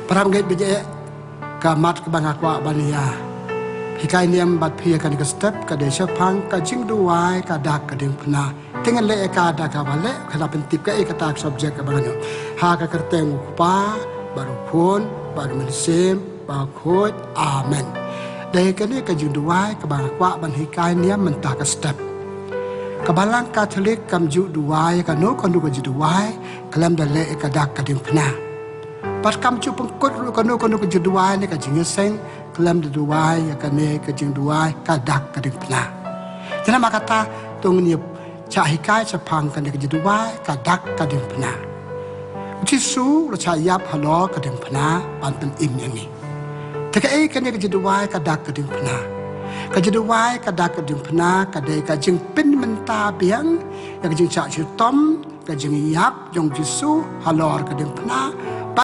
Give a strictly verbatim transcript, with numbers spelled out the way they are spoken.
Para bangeit, bad ïa ka mat kaba nga kwah ban ïa hikai niam bad phi ha kane ka step ka dei shaphang ka jingduwai ka dak ka diengphna. Te ngan leh ïa ka da kaba leh, khnang ban pyntip kaei kata ka subject kaba ngan ïoh. Ha ka kyrteng u Kpa bad u Khun bad u Mynsiem Bakhuid. Amen. Dei kane ka jingduwai kaba nga kwah ban hikai niam mynta ka step. Ka Balang Katholik kam ju duwai ïa kano kano ka jingduwai khlem da leh ïa ka dak ka diengphna. Bad kam ju pynkut ruh kano kano ka jingduwai ne ka jingïaseng khlem da duwai ïa kane ka jingduwai ka dak ka diengphna. Te namar kata, to ngin ïa shah hikai shaphang kane ka jingduwai ka dak ka diengphna. U Jisu u la shah ïap halor ka diengphna ban pynim ïa ngi. Te kaei kane ka jingduwai ka dak ka diengphna? Ka jingduwai ka dak ka diengphna ka dei ka jingpynmynta biang ïa ka jingshah shitom, ka jingïap jong u Jisu halor ka diengphna,